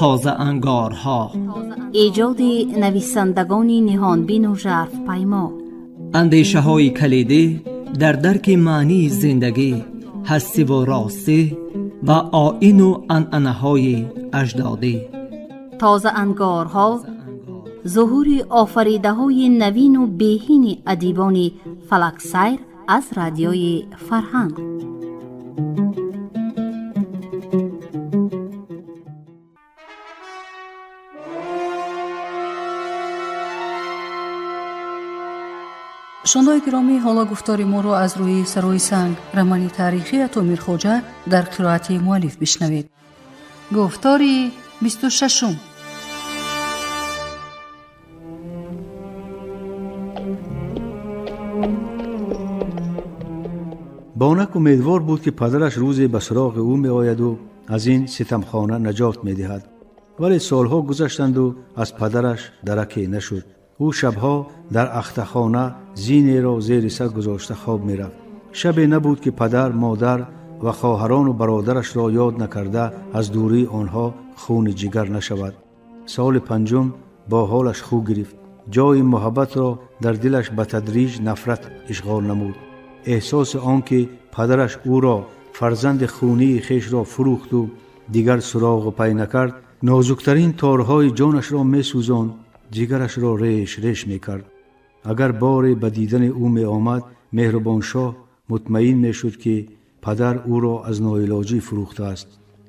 Тозаангорҳо. Эҷоди нависандагони ниҳонбину жарфпаймо. Андешаҳои калидӣ дар дарки маънии зиндагӣ, ҳастиву ростӣ ва оину анъанаҳои аҷдодӣ. Тозаангорҳо зуҳури офаридаҳои навину беҳини адибони фалаксайр аз Радиои Фарҳанг. Шунавандагони гиромӣ, ҳоло гуфтори моро аз рӯи «Сарои санг», романи таърихии Ато Мирхоҷа дар қироати муаллиф бишнавед. Гуфтори 26-ум. Бонак умедвор буд, ки падараш рӯзе ба суроғи ӯ меояду аз ин ситамхона наҷот медиҳад. Вале солҳо гузаштанду аз падараш дараке нашуд. Ӯ шабҳо дар ахтахона зинеро зери сар гузошта хоб мерафт. Шабе набуд, ки падар, модар ва хоҳарону бародарашро ёд накарда, аз дурии онҳо хуни ҷигар нашавад. Соли панҷум бо ҳолаш хӯ гирифт. Ҷои муҳаббатро дар дилаш ба тадриҷ нафрат ишғол намуд. Эҳсоси он ки падараш ӯро, фарзанди хунии хешро, фурӯхту дигар суроғу пай накард, нозуктарин торҳои ҷонашро месӯзонд, ҷигарашро реш реш мекард. Агар боре ба дидани ӯ меомад, Меҳрубоншоҳ мутмаин мешуд, ки падар ӯро аз ноилоҷӣ фурӯхтааст.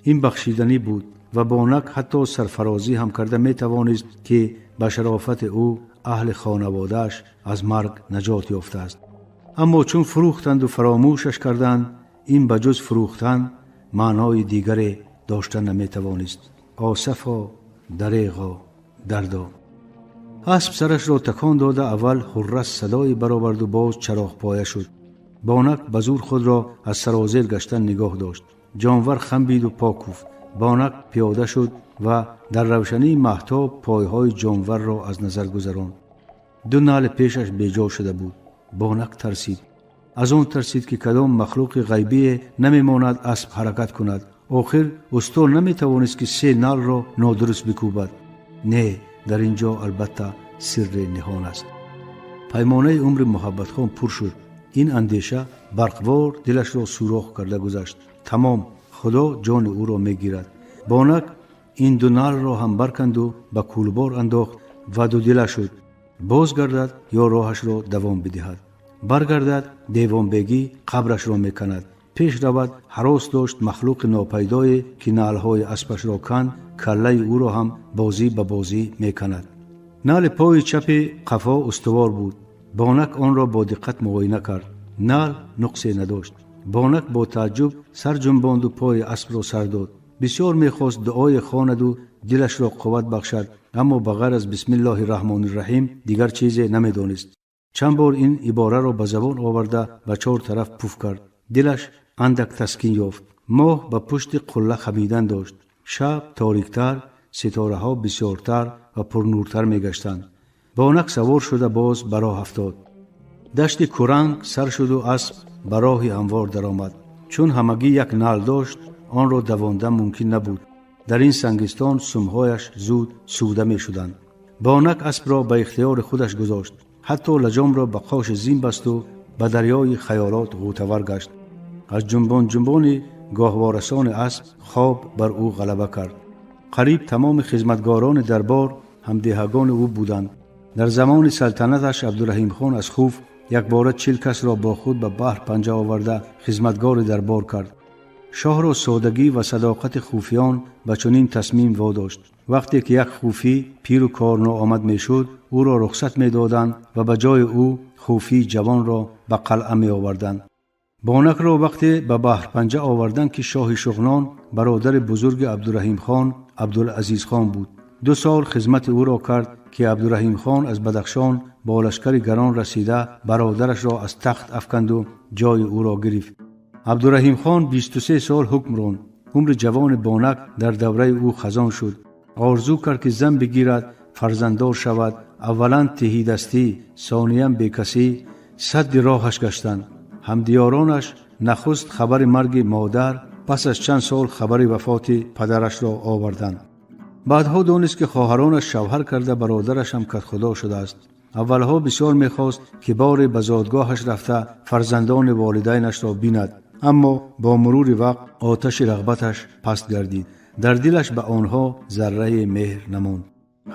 Ин бахшиданӣ буд ва Бонак ҳатто сарфарозӣ ҳам карда метавонист, ки ба шарофати ӯ аҳли хонаводааш аз марг наҷот ёфтааст. Аммо чун фурӯхтанду фаромӯшаш карданд, ин ба ҷуз фурӯхтан маънои дигаре дошта наметавонист. Осафо, дареғо, дардо! Асп сарашро такон дода, аввал ҳуррас садое бароварду боз чароғпоя шуд. Бонак ба зур худро аз сарозер гаштан нигоҳ дошт. Ҷонвар хамбиду по куфт. Бонак пиёда шуд ва дар равшании маҳтоб пойҳои ҷонварро аз назар гузаронд. Ду нали пешаш беҷо шуда буд. Бонак тарсид. Аз он тарсид, ки кадом махлуқи ғайбие намемонад асп ҳаракат кунад. Охир усто наметавонист, ки се налро нодуруст бикӯбад. Не, дар ин ҷо албатта сирре ниҳон аст. Паймонаи умри Муҳаббатхон пур шуд. Ин андеша барқвор дилашро сӯрох карда гузашт. Тамом, Худо ҷони ӯро мегирад. Бонак ин ду налро ҳам барканду ба кӯлбор андохт ва дудила шуд: боз гардад ё роҳашро давом бидиҳад. Баргардад, девонбегӣ қабрашро меканад. Пеш равад, ҳарос дошт махлуқи нопайдое, ки налҳои аспашро канд, каллаи ӯро ҳам бозӣ ба бозӣ меканад. Нали пои чапи қафо устувор буд. Бонак онро бо диққат муоина кард. Нал нуқсе надошт. Бонак бо тааҷҷуб сар ҷунбонду пои аспро сар дод. Бисёр мехост дуое хонаду дилашро қувват бахшад, аммо ба ғайр аз «Бисмиллоҳи раҳмони раҳим» дигар чизе намедонист. Чанд бор ин ибораро ба забон оварда, ба чор тараф пуф кард. Дилаш андак таскин ёфт. Моҳ ба пушти қулла хамидан дошт. Шаб ториктар, ситораҳо бисёртар ва пурнуртар мегаштанд. Бонак савор шуда боз ба роҳ афтод. Дашти куранг сар шуду асп ба роҳи ҳамвор даромад. Чун ҳамагӣ як нал дошт, онро давондан мумкин набуд. Дар ин сангистон сумҳояш зуд сӯда мешуданд. Бонак аспро ба ихтиёри худаш гузошт, ҳатто лаҷомро ба қоши зин басту ба дарёи хаёлот ғӯтавар гашт. Аз ҷунбон ҷунбони гоҳворасони асп хоб бар ӯ ғалаба кард. Қариб тамоми хизматгорони дарбор ҳамдеҳагони ӯ буданд. Дар замони салтанаташ Абдураҳимхон аз Хуф якбора 40 касро бо худ ба баҳр панҷа оварда, хизматгори дарбор кард. Шоҳро содагӣ ва садоқати хуфиён ба чунин тасмим водошт. Вақте ки як хуфӣ пиру корноомад мешуд, ӯро рухсат медоданд ва ба ҷои ӯ хуфии ҷавонро ба қалъа меоварданд. Бонакро вақте ба баҳрпанҷа оварданд, ки шоҳи Шуғнон бародари бузурги Абдураҳимхон Абдулазизхон буд. 2 сол хизмати ӯро кард, ки Абдураҳимхон аз Бадахшон бо лашкари гарон расида, бародарашро аз тахт афканду ҷои ӯро гирифт. Абдураҳимхон 23 сол ҳукм ронд. Умри ҷавони Бонак дар давраи ӯ хазон шуд. Орзу кард, ки зан бигирад, фарзанддор шавад. Аввалан тиҳидастӣ, сониян бекасӣ садди роҳаш гаштанд. Ҳамдиёронаш нахуст хабари марги модар, пас аз чанд сол хабари вафоти падарашро оварданд. Баъдҳо донист, ки хоҳаронаш шавҳар карда, бародараш ҳам катхудо шудааст. Аввалҳо бисёр мехост, ки боре ба зодгоҳаш рафта фарзандони волидайнашро бинад, аммо бо мурури вақт оташи рағбаташ паст гардид. Дар дилаш ба онҳо зарраи меҳр намонд.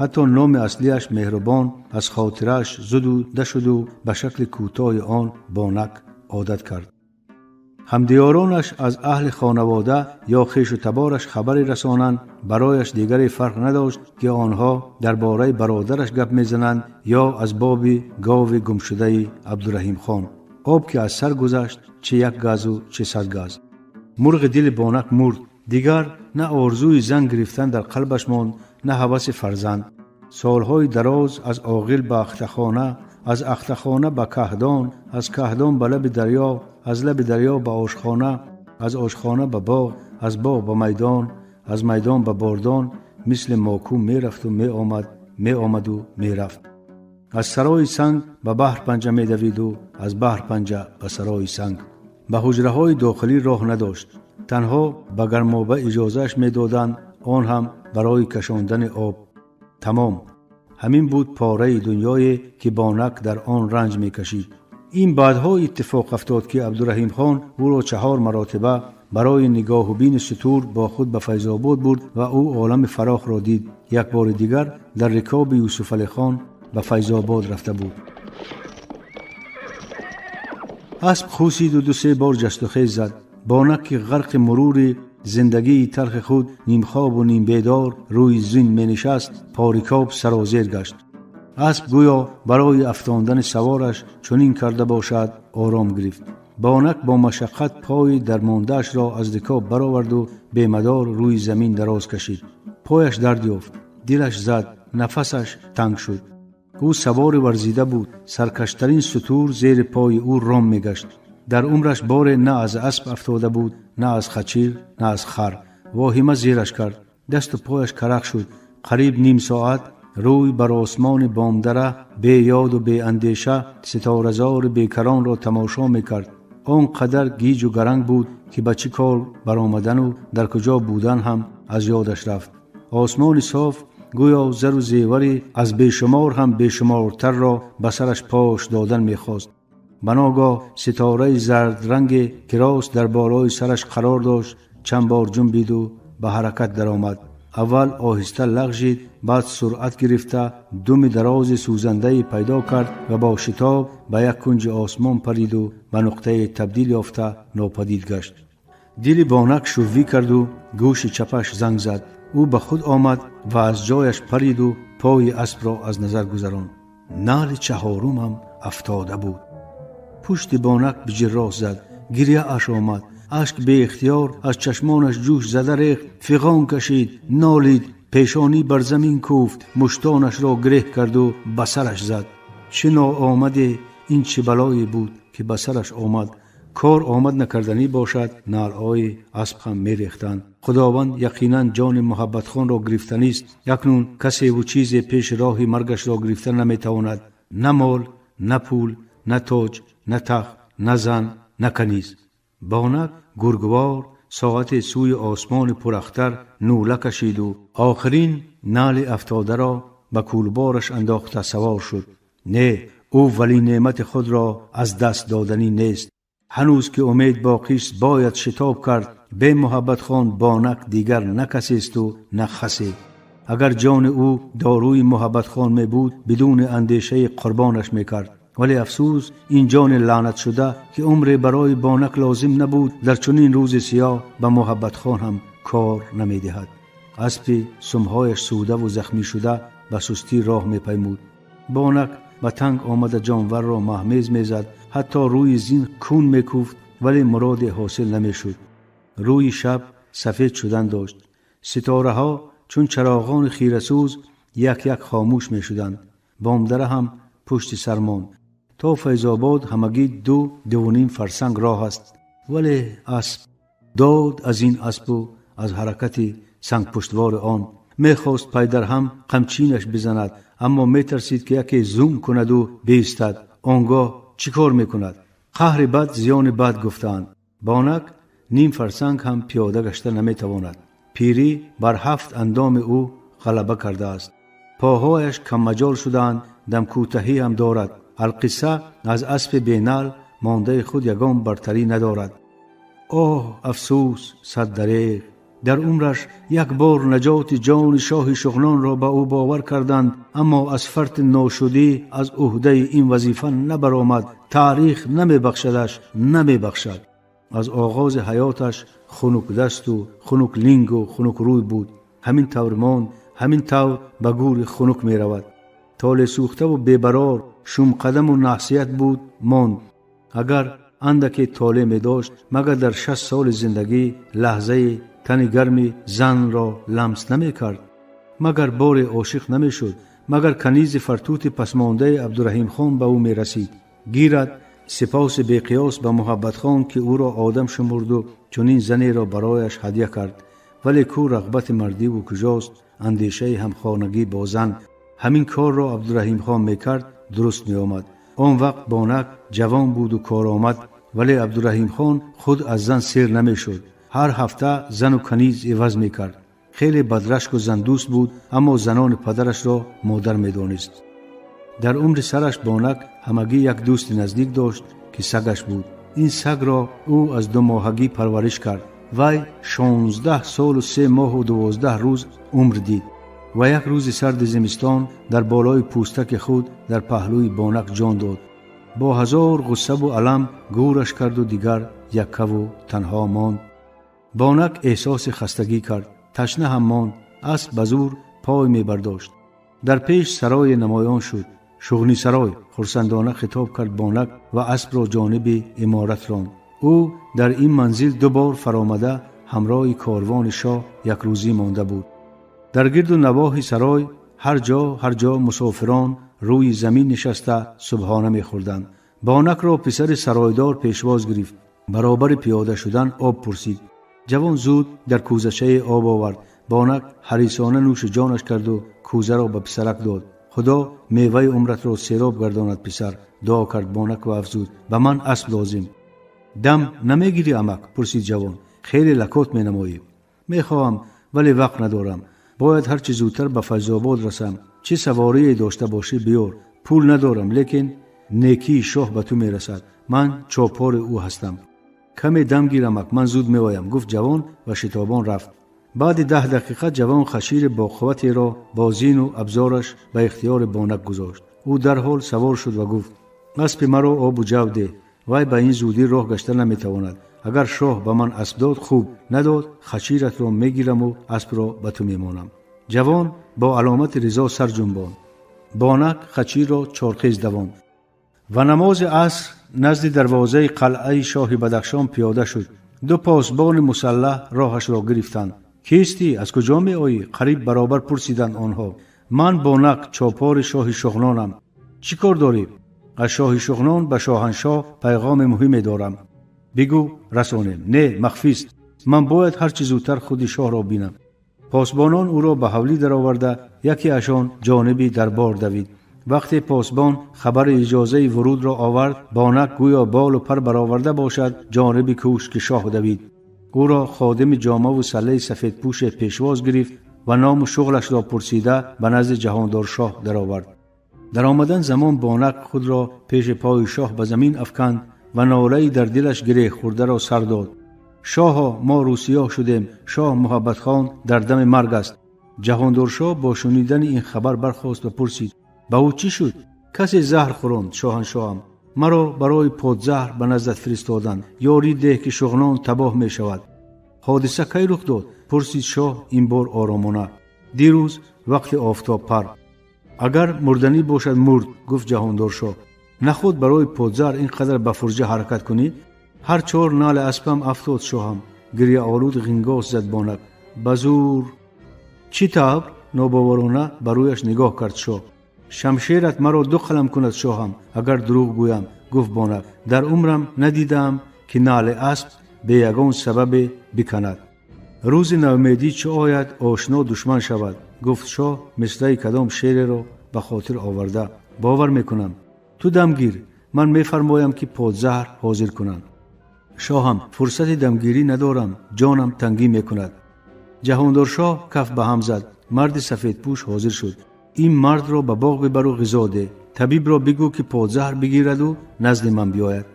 Ҳатто номи аслиаш Меҳрубон аз хотирааш зудуда шуду ба шакли кӯтоҳи он Бонак одат кард. Ҳамдиёронаш аз аҳли хонавода ё хешу табораш хабаре расонанд, барояш дигаре фарқ надошт, ки онҳо дар бораи бародараш гап мезананд ё аз боби гови гумшудаи Абдураҳимхон. Об ки аз сар гузашт, чи як газу чи 100 газ. Мурғи дили Бонак мурд. Дигар на орзуи зан гирифтан дар қалбаш монд, на ҳаваси фарзанд. Солҳои дароз аз оғил ба ахтахона, аз ахтахона ба каҳдон, аз каҳдон ба лаби дарё, аз лаби дарё ба ошхона, аз ошхона ба боғ, аз боғ ба майдон, аз майдон ба бордон мисли моку мерафту меомад, меомаду мерафт. Аз сарои санг ба баҳр панҷа медавиду аз баҳр панҷа ба сарои санг. Ба ҳуҷраҳои дохилӣ роҳ надошт. Танҳо ба гармоба иҷозааш медоданд, он ҳам барои кашондани об. Тамом. Ҳамин буд пораи дунёе, ки Бонак дар он ранҷ мекашид. Ин баъдҳо иттифоқ афтод, ки Абдураҳимхон ӯро чаҳор маротиба барои нигоҳубини сутур бо худ ба Файзобод бурд ва ӯ олами фарохро дид. Як бори дигар дар рикоби Юсуфалихон ба Файзобод рафта буд. Асп хусиду ду-се бор ҷастухез зад. Бонак, ки ғарқи мурури зиндагии талхи худ нимхобу нимбедор рӯи зин менишаст, порикоб сарозер гашт. Асп гӯё барои афтондани савораш чунин карда бошад, ором гирифт. Бонак бо машаққат пои дармондаашро аз рикоб бароварду бемадор рӯи замин дароз кашид. Пояш дард ёфт, дилаш зад, нафасаш танг шуд. Ӯ савори варзида буд. Саркаштарин сутур зери пои ӯ ром мегашт. Дар умраш боре на аз асп афтода буд, на аз хачир, на аз хар. Воҳима зераш кард, дасту пояш карах шуд. Қариб ним соат рӯй бар осмони бомдара, беёду беандеша ситоразори бекаронро тамошо мекард. Он қадар гиҷу гаранг буд, ки ба чӣ кор баромадану дар куҷо будан ҳам аз ёдаш рафт. Осмони соф гӯё зару зевари аз бешумор ҳам бешумортарро ба сараш пош додан мехост. Ба ногоҳ ситораи зардранге, ки рост дар болои сараш қарор дошт, чанд бор ҷунбиду ба ҳаракат даромад. Аввал оҳиста лағжид, баъд суръат гирифта думи дарози сӯзандае пайдо кард ва бо шитоб ба як кунҷи осмон париду ба нуқтае табдил ёфта нопадид гашт. Дили Бонак шуввӣ карду гӯши чапаш занг зад. Ӯ ба худ омад ва аз ҷояш париду пои аспро аз назар гузаронд. Нали чаҳорумам афтода буд. Пушти Бонак биҷирроҳ зад, гиряаш омад, ашк беихтиёр аз чашмонаш ҷӯш зада рехт, фиғон кашид, нолид, пешонӣ бар замин кӯфт, муштонашро гиреҳ карду ба сараш зад. Чӣ ноомаде, ин чӣ балое буд, ки ба сараш омад? Кор омад накарданӣ бошад, налъҳои асп ҳам мерехтанд. Худованд яқинан ҷони Муҳаббатхонро гирифтанист. Акнун касеву чизе пеши роҳи маргашро гирифта наметавонад: на мол, на пул, на тоҷ, на тахт, на зан, на каниз. Бонак гургвор соате сӯи осмони пурахтар нӯла кашиду охирин нали афтодаро ба кӯлбораш андохта савор шуд. Не, ӯ валӣ неъмати худро аз даст доданӣ нест. Ҳанӯз ки умед боқист, бояд шитоб кард. Бе Муҳаббатхон Бонак дигар на касесту на хасе. Агар ҷони ӯ доруи Муҳаббатхон мебуд, бидуни андешаи қурбонаш мекард. Вале афсӯс, ин ҷони лаънатшуда, ки умре барои Бонак лозим набуд, дар чунин рӯзи сиёҳ ба Муҳаббатхон ҳам кор намедиҳад. Аспи сумҳояш сӯдаву захмӣ шуда ба сустӣ роҳ мепаймуд. Бонак ба танг омада ҷонварро маҳмез мезад, ҳатто рӯи зин кун мекӯфт, вале муроде ҳосил намешуд. Рӯи шаб сафед шудан дошт. Ситораҳо чун чароғони хирасӯз як як хомӯш мешуданд. Бомдара ҳам пушти сар монд. То Файзобод ҳамагӣ ду дувуним фарсанг роҳ аст, вале асп дод аз ин аспу аз ҳаракати сангпуштвори он. Мехост пайдарҳам қамчинаш бизанад, аммо метарсид, ки яке зум кунаду биистад. Он гоҳ чӣ кор мекунад? Қаҳри бад зиёни бад гуфтаанд. Бонак ним фарсанг ҳам пиёда гашта наметавонад. Пирӣ бар ҳафт андоми ӯ ғалаба кардааст. Поҳояш каммаҷол шудаанд, дамкӯтаҳӣ ҳам дорад. Алқисса, аз аспи бенал мондаи худ ягон бартарӣ надорад. Оҳ, афсӯс, сад дареғ! Дар умраш як бор наҷоти ҷони шоҳи Шуғнонро ба ӯ бовар карданд, аммо аз фарти ношудӣ аз ӯҳдаи ин вазифа набаромад. Таърих намебахшадаш, намебахшад. Аз оғози ҳаёташ хунукдасту хунуклингу хунукрӯй буд. Ҳамин тавр монд, ҳамин тавр ба гӯри хунук меравад. Толеъсӯхтаву бебарор, шумқадаму наҳсият буд, монд. Агар андаке толеъ медошт, магар дар 60 соли зиндагӣ лаҳзаи тани гарми занро ламс намекард? Магар боре ошиқ намешуд? Магар канизи фартути пасмондаи Абдураҳимхон ба ӯ мерасид? Гирад сипоси беқиёс ба Муҳаббатхон, ки ӯро одам шумурду чунин занеро барояш ҳадя кард. Вале кӯ рағбати мардиву куҷост андешаи ҳамхонагӣ бо зан? Ҳамин корро Абдураҳимхон мекард, дуруст меомад. Он вақт Бонак ҷавон буду коромад, вале Абдураҳимхон худ аз зан сер намешуд. Ҳар ҳафта зану каниз иваз мекард. Хеле бадрашку зандӯст буд, аммо занони падарашро модар медонист. Дар умри сараш Бонак ҳамагӣ як дӯсти наздик дошт, ки сагаш буд. Ин сагро ӯ аз думоҳагӣ парвариш кард. Вай 16 солу 3 моҳу 12 рӯз умр дид ва як рӯзи сарди зимистон дар болои пӯстаки худ дар паҳлӯи Бонак ҷон дод. Бо ҳазор ғуссаву алам гӯраш карду дигар яккаву танҳо монд. Бонак эҳсоси хастагӣ кард, ташна ҳам монд. Асп ба зур пой мебардошт. Дар пеш сарое намоён шуд. «Шуғнисарой!» — хурсандона хитоб кард Бонак ва аспро ҷониби иморат ронд. Ӯ дар ин манзил ду бор фаромада, ҳамроҳи корвони шоҳ якрӯзӣ монда буд. Дар гирду навоҳи сарой ҳар ҷо, ҳар ҷо мусофирон рӯи замин нишаста субҳона мехӯрданд. Бонакро писари саройдор пешвоз гирифт. Баробари пиёда шудан об пурсид. Ҷавон зуд дар кӯзачае об овард. Бонак ҳарисона нӯши ҷонаш карду кӯзаро ба писарак дод. «Худо меваи умратро сероб гардонад, писар», — дуо кард Бонак ва афзуд: «Ба ман асп лозим». «Дам намегирӣ, амак?» — пурсид ҷавон. «Хеле лакот менамоӣ». «Мехоҳам, вале вақт надорам. Бояд ҳарчи зудтар ба Файзобод расам. Чӣ саворие дошта бошӣ, биёр. Пул надорам, лекин некии шоҳ ба ту мерасад. Ман чопори ӯ ҳастам». «Каме дам гир, амак, ман зуд меоям», — гуфт ҷавон ва шитобон рафт. Баъди 10 дақиқа ҷавон хашири боқувватеро бо зину абзораш ба ихтиёри Бонак гузошт. Ӯ дарҳол савор шуд ва гуфт: «Аспи маро обу ҷав деҳ. Вай ба ин зудӣ роҳ гашта наметавонад. Агар шоҳ ба ман асп дод, хуб, надод, хачиратро мегираму аспро ба ту мемонам». Ҷавон бо аломати ризо сар ҷунбонд. Бонак хачирро чорхез давонд ва намози аср назди дарвозаи қалъаи шоҳи Бадахшон пиёда шуд. Ду посбони мусаллаҳ роҳашро гирифтанд. «Кистӣ? Аз куҷо меоӣ?» — қариб баробар пурсиданд онҳо. «Ман Бонак, чопори шоҳи Шуғнонам. Чӣ кор дорӣ?» «Аз шоҳи Шуғнон ба шоҳаншоҳ пайғоми муҳиме дорам». «Бигӯ, расонем». «Не, махфист. Ман бояд ҳарчи зудтар худи шоҳро бинам». Посбонон ӯро ба ҳавлӣ дароварда, яке ашон ҷониби дарбор давид. Вақте посбон хабари иҷозаи вурудро овард, Бонак гӯё болу пар бароварда бошад, ҷониби кӯшки шоҳ давид. Ӯро ходими ҷомаву саллаи сафедпӯше пешвоз гирифт ва ному шуғлашро пурсида, ба назди ҷаҳондоршоҳ даровард. Дар омадан замон Бонак худро пеши пои шоҳ ба замин афканд ва нолаи дар дилаш гиреҳ хӯрдаро сар дод: «Шоҳо, мо рӯсиёҳ шудем. Шоҳ Муҳаббатхон дар дами марг аст». Ҷаҳондоршоҳ бо шунидани ин хабар бархост ва пурсид: «Ба ӯ чӣ шуд?» «Касе заҳр хӯронд, шоҳаншоҳам. Маро барои подзаҳр ба наздат фиристоданд. Ёрӣ деҳ, ки Шуғнон табоҳ мешавад». «Ҳодиса кай рух дод?» — пурсид шоҳ, ин бор оромона. «Дирӯз, вақти офтобпар». «Агар мурданӣ бошад, мурд», — гуфт ҷаҳондоршоҳ. «Наход барои подзаҳр ин қадар ба фурҷа ҳаракат кунӣ?» «Ҳар чор нали аспам афтод, шоҳам», — гирьяолуд ғингос зад Бонак. «Ба зур». «Чӣ тавр?» — нобоварона ба рӯяш нигоҳ кард шоҳ. «Шамшерат маро ду қалам кунад, шоҳам, агар дурӯғ гӯям», — гуфт Бонак. «Дар умрам надидаам, ки нали асп бе ягон сабабе биканад». «Рӯзи навмедӣ чӣ ояд, ошно душман шавад», — гуфт шоҳ, мисраи кадом шеъреро ба хотир оварда. «Бовар мекунам. Ту дамгир, ман мефармоям, ки подзаҳр ҳозир кунанд». «Шоҳам, фурсати дамгирӣ надорам, ҷонам тангӣ мекунад». Ҷаҳондоршоҳ каф ба ҳам зад. Марди сафедпӯш ҳозир шуд. Ин мардро ба боғ бибару ғизо деҳ. Табибро бигӯ, ки подзаҳр бигираду назди ман биёяд.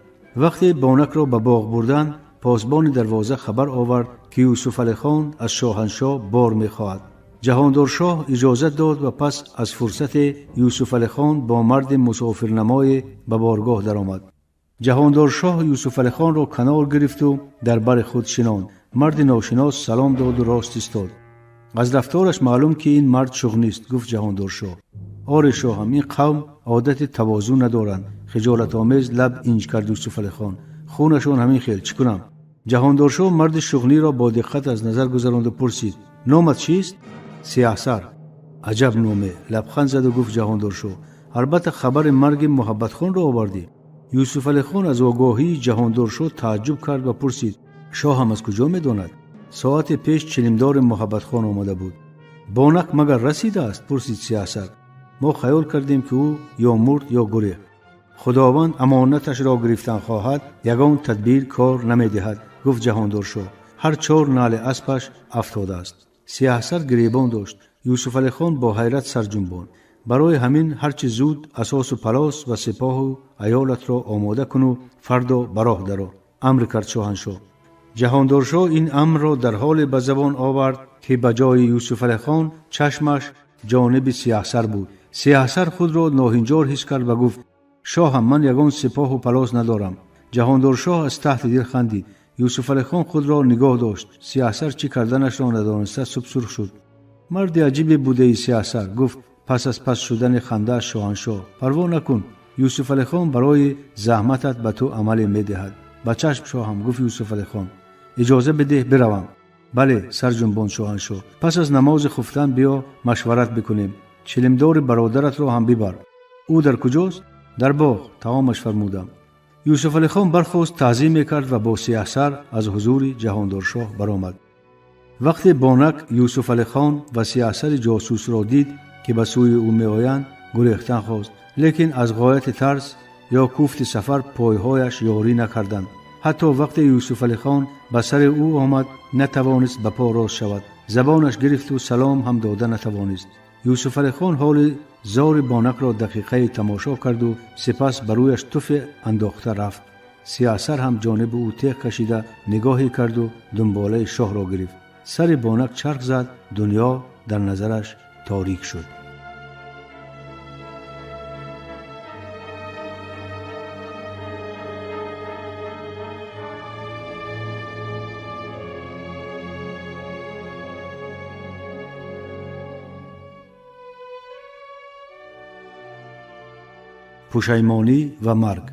Вақте Бонакро ба боғ бурданд, посбони дарвоза хабар овард, ки Юсуфалихон аз шоҳаншоҳ бор мехоҳад. Ҷаҳондоршоҳ иҷозат дод ва пас аз фурсате Юсуфалихон бо марди мусофирнамое ба боргоҳ даромад. Ҷаҳондоршоҳ Юсуфалихонро канор гирифту дар бари худ шинонд. Марди ношинос салом доду рост истод. Аз рафтораш маълум, ки ин мард шуғнист, гуфт ҷаҳондоршоҳ. Оре, шоҳам, ин қавм одати тавозӯ надоранд, хиҷолатомез лаб инҷ кард Юсуфалихон. Хунашон ҳамин хел, чӣ кунам? Ҷаҳондоршоҳ марди шуғниро бо диққат аз назар гузаронду пурсид: номат чист? Сиёҳсар. Аҷаб номе, лабханд заду гуфт ҷаҳондоршоҳ. Албатта, хабари марги Муҳаббатхонро овардӣ. Юсуфалихон аз огоҳии ҷаҳондоршоҳ тааҷҷуб кард ва пурсид: шоҳам аз куҷо медонад? Соате пеш чилимдори Муҳаббатхон омада буд. Бонак магар расидааст? Пурсид Сиёҳсар. Мо хаёл кардем, ки ӯ ё мурд, ё гурехт. Худованд амонаташро гирифтан хоҳад, ягон тадбир кор намедиҳад, гуфт ҷаҳондоршоҳ. Ҳар чор наъли аспаш афтодааст. Сиёҳсар гиребон дошт. Юсуфалихон бо ҳайрат сар ҷунбонд. Барои ҳамин ҳарчи зуд асосу палос ва сипоҳу аёлатро омода куну фардо ба роҳ даро, амр кард шоҳаншоҳ. Ҷаҳондоршоҳ ин амрро дар ҳоле ба забон овард, ки ба ҷои Юсуфалихон чашмаш ҷониби Сиёҳсар буд. Сиёҳсар худро ноҳинҷор ҳис кард ва гуфт: шоҳам, ман ягон сипоҳу палос надорам. Ҷаҳондоршоҳ аз таҳти дил хандид. Юсуфалихон худро нигоҳ дошт. Сиёҳсар чӣ карданашро надониста субсурх шуд. Марди аҷибе будаи, Сиёҳсар, гуфт пас аз пас шудани хандааш шоҳаншоҳ. Парво накун, Юсуфалихон барои заҳматат ба ту амале медиҳад. Ба чашм, шоҳам, гуфт Юсуфалихон. Иҷоза бидеҳ биравам. Бале, сарҷунбонд шоҳаншоҳ. Пас аз намози хуфтан биё, машварат бикунем. Чилимдори бародаратро ҳам бибар. Ӯ дар куҷост? Дар боғ, таомаш фармудам. Юсуфалихон бархост, таъзим мекард ва бо Сиёҳсар аз ҳузури ҷаҳондоршоҳ баромад. Вақте Бонак Юсуфалихон ва Сиёҳсари ҷосусро дид, ки ба сӯи ӯ меоянд, гурехтан хост, лекин аз ғояти тарс ё куфти сафар пойҳояш ёрӣ накарданд. Ҳатто вақте Юсуфалихон ба сари ӯ омад, натавонист ба по рост шавад. Забонаш гирифту салом ҳам дода натавонист. Юсуфалихон ҳоли зори Бонакро дақиқае тамошо карду сипас ба рӯяш туфе андохта рафт. Сиёҳсар ҳам ҷониби ӯ теғ кашида нигоҳе карду дунболаи шоҳро гирифт. Сари Бонак чарх зад, дунё дар назараш торик шуд. Пушаймонӣ ва марг.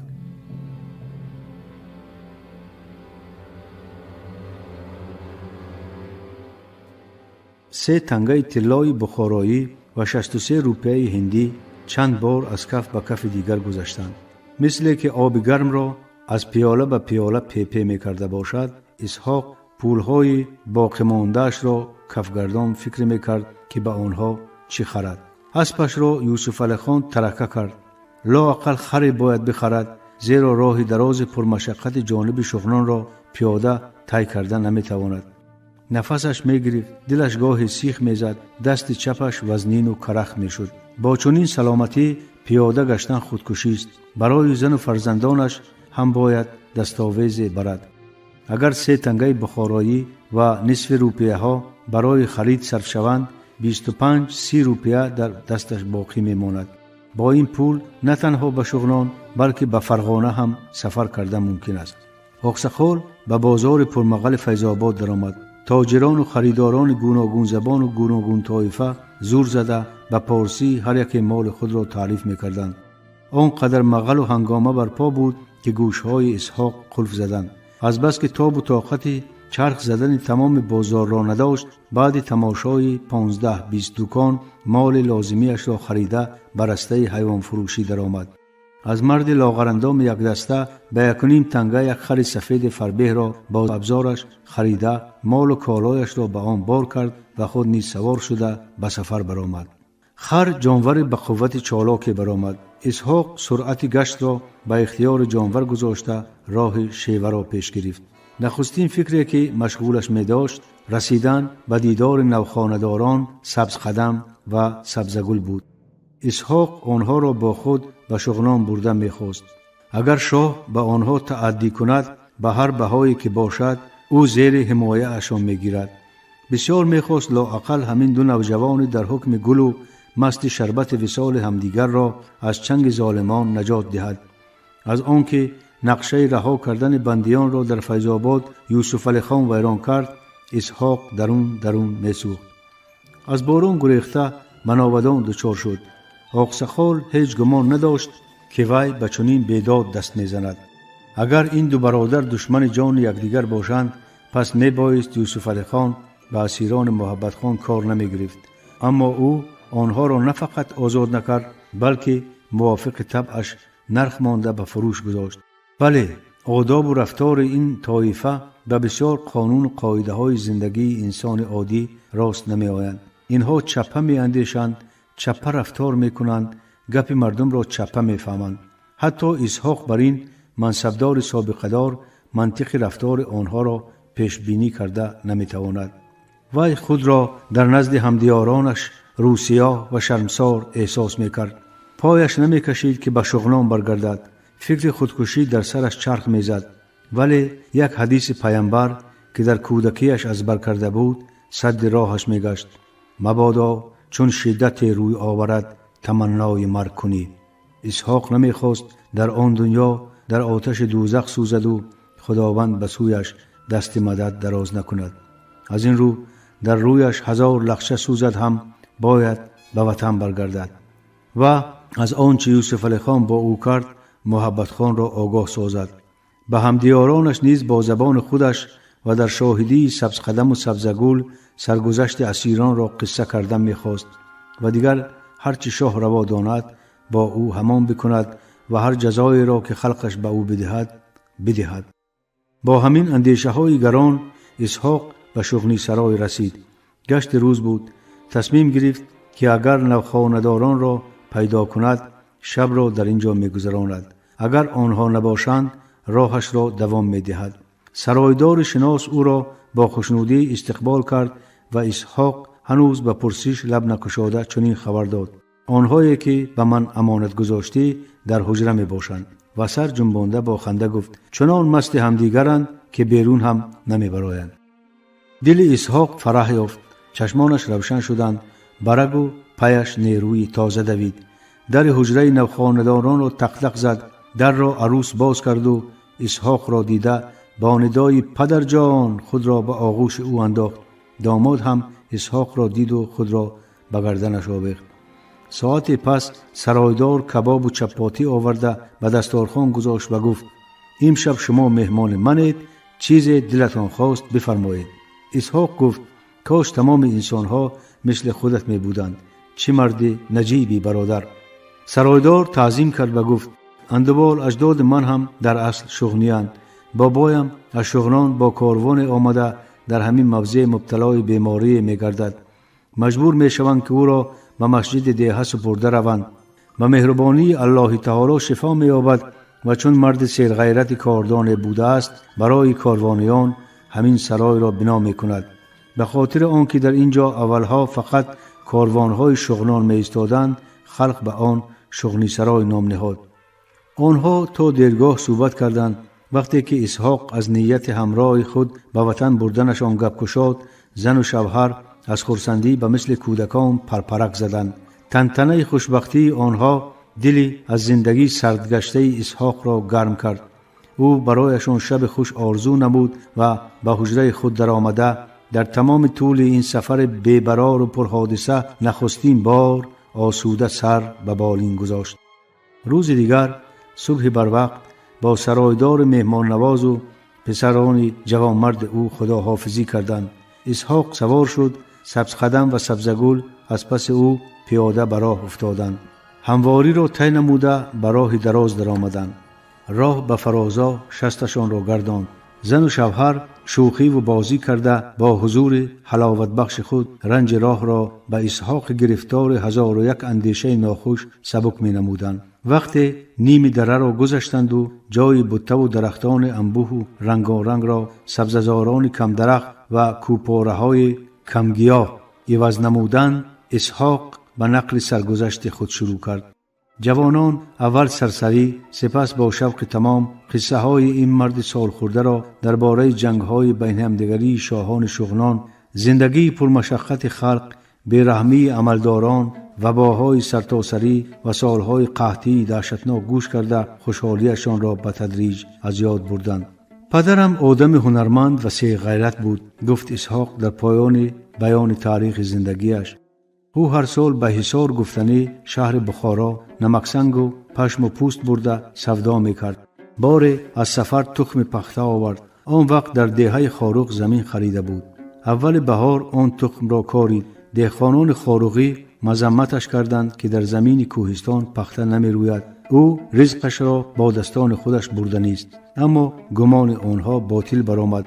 Се тангаи тиллои бухороӣ ва 63 рупияи ҳиндӣ чанд бор аз каф ба кафи дигар гузаштанд. Мисле ки оби гармро аз пиёла ба пиёла пепе мекарда бошад, Исҳоқ пулҳои боқимондаашро кафгардон фикр мекард, ки ба онҳо чӣ харад. Аспашро Юсуфалихон тарака кард. Лоақал харе бояд бихарад, зеро роҳи дарози пурмашаққати ҷониби Шуғнонро пиёда тай карда наметавонад. Нафасаш мегирифт, дилаш гоҳе сих мезад, дасти чапаш вазнину карах мешуд. Бо чунин саломатӣ пиёда гаштан худкушист. Барои зану фарзандонаш ҳам бояд дастовезе барад. Агар се тангаи бухороӣ ва нисфи рупияҳо барои харид сарф шаванд, 25-30 рупия дар дасташ боқӣ мемонад. Бо ин пул на танҳо ба Шуғнон, балки ба Фарғона ҳам сафар кардан мумкин аст. Оқсақол ба бозори пурмағали Файзобод даромад. Тоҷирону харидорони гуногунзабону гуногунтоифа зур зада ба порсӣ ҳар яке моли худро таъриф мекарданд. Он қадар мағалу ҳангома барпо буд, ки гӯшҳои Исҳоқ қулф заданд. Азбаски тобу тоқати чарх задани тамоми бозорро надошт, баъди тамошои 15-20 дукон моли лозимиашро харида ба растаи ҳайвонфурӯшӣ даромад. Аз марди лоғарандоми якдаста ба якуним танга як хари сафеди фарбеҳро бо абзораш харида, молу колояшро ба он бор кард ва худ низ савор шуда ба сафар баромад. Хар ҷонвари ба қуввати чолоке баромад. Исҳоқ суръати гаштро ба ихтиёри ҷонвар гузошта, роҳи шеваро пеш гирифт. Нахустин фикре ки машғулаш медошт, расидан ба дидори навхонадорон Сабзқадам ва Сабзагул буд. Исҳоқ онҳоро бо худ ба Шуғнон бурда мехост. Агар шоҳ ба онҳо тааддӣ кунад, ба ҳар баҳое ки бошад, ӯ зери ҳимояашон мегирад. Бисёр мехост лоақал ҳамин ду навҷавони дар ҳукми гулу масти шарбати висоли ҳамдигарро аз чанги золимон наҷот диҳад. Аз он ки нақшаи раҳо кардани бандиёнро дар Файзобод Юсуфалихон вайрон кард, Исҳоқ дарун дарун месӯхт. Аз борон гурехта ба навбадон дучор шуд. Оқсақол ҳеҷ гумон надошт, ки вай ба чунин бедод даст мезанад. Агар ин ду бародар душмани ҷони якдигар бошанд, пас мебоист Юсуфалихон ба асирони Муҳаббатхон кор намегирифт. Аммо ӯ онҳоро на фақат озод накард, балки мувофиқи табъаш нарх монда ба фурӯш гузошт. Бале, одобу рафтори ин тоифа ба бисёр қонуну қоидаҳои зиндагии инсони оддӣ рост намеоянд. Инҳо чаппа меандешанд, чаппа рафтор мекунанд, гапи мардумро чаппа мефаҳманд. Ҳатто Исҳоқ бар ин мансабдори собиқадор мантиқи рафтори онҳоро пешбинӣ карда наметавонад. Вай худро дар назди ҳамдиёронаш рӯсиёҳ ва шармсор эҳсос мекард. Пояш намекашид, ки ба Шуғнон баргардад. Фикри худкушӣ дар сараш чарх мезад, вале як ҳадиси паямбар, ки дар кӯдакиаш аз бар карда буд, садди роҳаш мегашт: мабодо чун шиддате рӯй оварад, таманнои марг кунӣ. Исҳоқ намехост дар он дунё дар оташи дӯзах сӯзаду Худованд ба сӯяш дасти мадад дароз накунад. Аз ин рӯ дар рӯяш ҳазор лахша сӯзад ҳам, бояд ба ватан баргардад ва аз он чи Юсуфалихон бо ӯ кард, Муҳаббатхонро огоҳ созад. Ба ҳамдиёронаш низ бо забони худаш ва дар шоҳидии Сабзқадаму Сабзагул саргузашти асиронро қисса кардан мехост ва дигар ҳар чӣ шоҳ раво донад, бо ӯ ҳамон бикунад ва ҳар ҷазоеро, ки халқаш ба ӯ бидиҳад, бидиҳад. Бо ҳамин андешаҳои гарон Исҳоқ ба Шуғнисарой расид. Гашти рӯз буд. Тасмим гирифт, ки агар навхонадоронро пайдо кунад, шабро дар ин ҷо мегузаронад, агар онҳо набошанд, роҳашро давом медиҳад. Саройдори шинос ӯро бо хушнудӣ истиқбол кард ва Исҳоқ ҳанӯз ба пурсиш лаб накушода чунин хабар дод: онҳое ки ба ман амонат гузоштӣ, дар ҳуҷра мебошанд. Ва сар ҷунбонда бо ханда гуфт: чунон масти ҳамдигаранд, ки берун ҳам намебароянд. Дили Исҳоқ фараҳ ёфт, чашмонаш равшан шуданд, ба рагу паяш нерӯи тоза давид. Дари ҳуҷраи навхонадоронро тақтақ зад. Дарро арӯс боз карду Исҳоқро дида, бо нидои «Падарҷон» худро ба оғӯши ӯ андохт. Домод ҳам Исҳоқро диду худро ба гарданаш овехт. Соате пас саройдор кабобу чаппотӣ оварда ба дасторхон гузошт ва гуфт: имшаб шумо меҳмони манед, чизе дилатон хост, бифармоед. Исҳоқ гуфт: кош тамоми инсонҳо мисли худат мебуданд. Чӣ марди наҷибӣ, бародар! Саройдор таъзим кард ва гуфт: андубол аҷдоди ман ҳам дар асл шуғниянд. Бобоям аз Шуғнон бо корвоне омада, дар ҳамин мавзеъ мубталои беморие мегардад. Маҷбур мешаванд, ки ӯро ба масҷиди деҳа супурда раванд. Ба меҳрубонии Аллоҳи таоло шифо меёбад ва чун марди серғайрати кордоне будааст, барои корвониён ҳамин саройро бино мекунад. Ба хотири он ки дар ин ҷо аввалҳо фақат корвонҳои Шуғнон меистоданд, халқ ба он Шуғнисарой ном ниҳод. Онҳо то дергоҳ суҳбат карданд. Вақте ки Исҳоқ аз нияти ҳамроҳи худ ба ватан бурданашон гап кушод, зану шавҳар аз хурсандӣ ба мисли кӯдакон парпарак заданд. Тантанаи хушбахтии онҳо дили аз зиндагӣ сардгаштаи Исҳоқро гарм кард. Ӯ барояшон шаби хуш орзу намуд ва ба ҳуҷраи худ даромада, дар тамоми тӯли ин сафари бебарору пурҳодиса нахустин бор осуда сар ба болин гузошт. Рӯзи дигар субҳи барвақт бо саройдори меҳмоннавозу писарони ҷавонмарди ӯ худоҳофизӣ карданд. Исҳоқ савор шуд, Сабзқадам ва Сабзагул аз паси ӯ пиёда ба роҳ уфтоданд. Ҳамвориро тай намуда, ба роҳи дароз даромаданд. Роҳ ба фарозо шасташонро гардонд. Зану шавҳар шӯхиву бозӣ карда, бо ҳузури ҳаловатбахши худ ранҷи роҳро ба Исҳоқи гирифтори ҳазору як андешаи нохуш сабук менамуданд. Вақте ними дараро гузаштанду ҷои буттаву дарахтони анбӯҳу рангорангро сабзазорони камдарахт ва кӯпораҳои камгиёҳ иваз намуданд, Исҳоқ ба нақли саргузашти худ шурӯъ кард. Ҷавонон аввал сарсарӣ, сипас бо шавқи тамом қиссаҳои ин марди солхӯрдаро дар бораи ҷангҳои байни ҳамдигарии шоҳони шуғнон, зиндагии пурмашаққати халқ, бераҳмии амалдорон, вабоҳои сартосарӣ ва солҳои қаҳтии даҳшатнок гӯш карда, хушҳолиашонро ба тадриҷ аз ёд бурданд. Падарам одами ҳунарманд ва сегайрат буд, гуфт Исҳоқ дар поёни баёни таърихи зиндагиаш. Ӯ ҳар сол ба Ҳисор, гуфтанӣ шаҳри Бухоро, намаксангу пашму пӯст бурда савдо мекард. Боре аз сафар тухми пахта овард. Он вақт дар деҳаи Хоруғ замин харида буд. Аввали баҳор он тухмро корид. Деҳқонони хоруғӣ мазамматаш карданд, ки дар замини кӯҳистон пахта намерӯяд, ӯ ризқашро бо дастони худаш бурданист. Аммо гумони онҳо ботил баромад,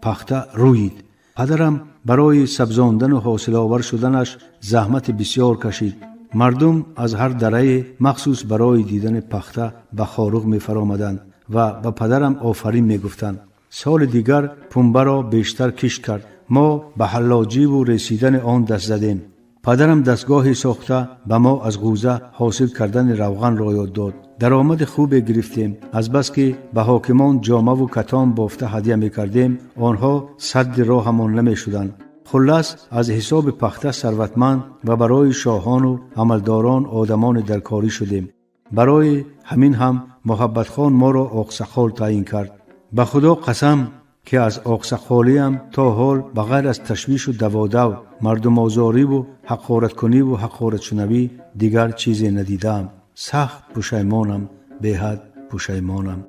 пахта рӯид. Падарам барои сабзондану ҳосиловар шуданаш заҳмати бисьёр кашид. Мардум аз ҳар дарае махсус барои дидани пахта ба Хоруғ мефаромаданд ва ба падарам офарин мегуфтанд. Соли дигар пунбаро бештар кишт кард. Мо ба ҳаллоҷиву ресидани он даст задем. Падарам дастгоҳе сохта, ба мо аз ғӯза ҳосил кардани равғанро ёд дод. Даромади хубе гирифтем. Азбаски ба ҳокимон ҷомаву катон бофта ҳадя мекардем, онҳо садди роҳамон намешуданд. Хуллас, аз ҳисоби пахта сарватманд ва барои шоҳону амалдорон одамони даркорӣ шудем. Барои ҳамин ҳам Муҳаббатхон моро оқсақол таъин кард. Ба Худо қасам, ки аз оқсақолиам то ҳол ба ғайр аз ташвишу даводав, мардумозориву ҳақораткуниву ҳақоратшунавӣ дигар чизе надидаам. Сахт пушаймонам, беҳад пушаймонам.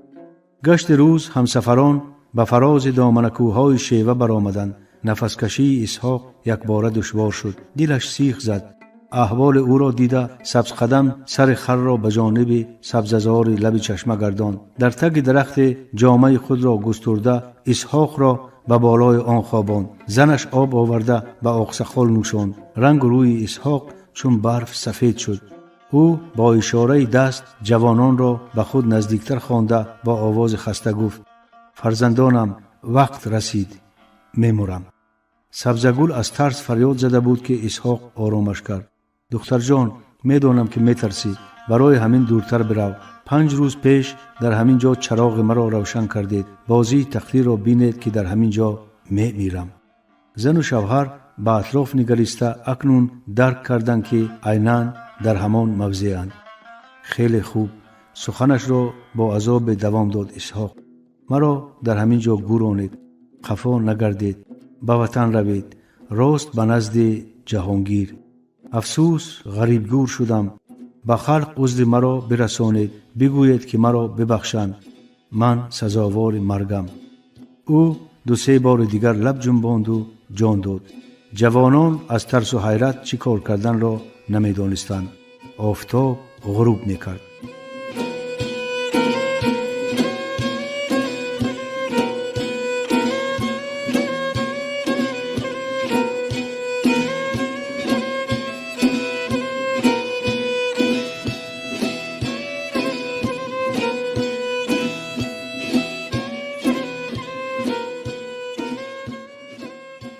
Гашти рӯз ҳамсафарон ба фарози доманакӯҳҳои Шева баромаданд. Нафаскашии Исҳоқ якбора душвор шуд, дилаш сих зад. Аҳволи ӯро дида, Сабзқадам сари харро ба ҷониби сабзазори лаби чашма гардонд. Дар таги дарахте ҷомаи худро густурда, Исҳоқро ба болои он хобонд. Занаш об оварда ба оқсақол нӯшонд. Рангу рӯи Исҳоқ чун барф сафед шуд. Ӯ бо ишораи даст ҷавононро ба худ наздиктар хонда, бо овози хаста гуфт: «Фарзандонам, вақт расид, мемурам». Сабзагул аз тарс фарёд зада буд, ки Исҳоқ оромаш кард: «Духтарҷон, медонам, ки метарсӣ, барои ҳамин дуртар бирав. 5 рӯз пеш дар ҳамин ҷо чароғи маро равшан кардед. Бозии тақдирро бинед, ки дар ҳамин ҷо мемирам». Зану шавҳар ба атроф нигариста акнун дарк карданд, ки айнан дар ҳамон мавзеанд. «Хеле хуб», суханашро бо азобе давом дод Исҳоқ, «маро дар ҳамин ҷо гӯронед, қафо нагардед, ба ватан равед, рост ба назди Ҷаҳонгир. Афсӯс, ғарибгӯр шудам. Ба халқ узри маро бирасонед, бигӯед, ки маро бибахшанд. Ман сазовори маргам». Ӯ дусе бори дигар лаб ҷунбонду ҷон дод. Ҷавонон аз тарсу ҳайрат чӣ кор карданро намедонистанд. Офтоб ғуруб мекард.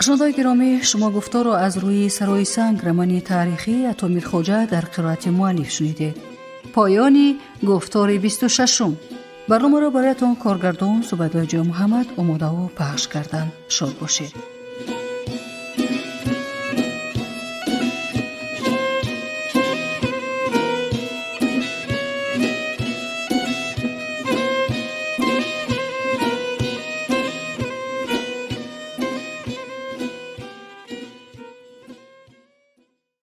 Шунавандаои гиромӣ, шумо гуфторро аз рӯи «Сарои санг» романи таърихии Ато Мирхоҷа дар қироати муаллиф шунидед. Поёни гуфтори 26-ум. Барномаро бароятон коргардон Зубайдуллоҷон Муҳаммад омодаву пахш карданд. Шод бошед.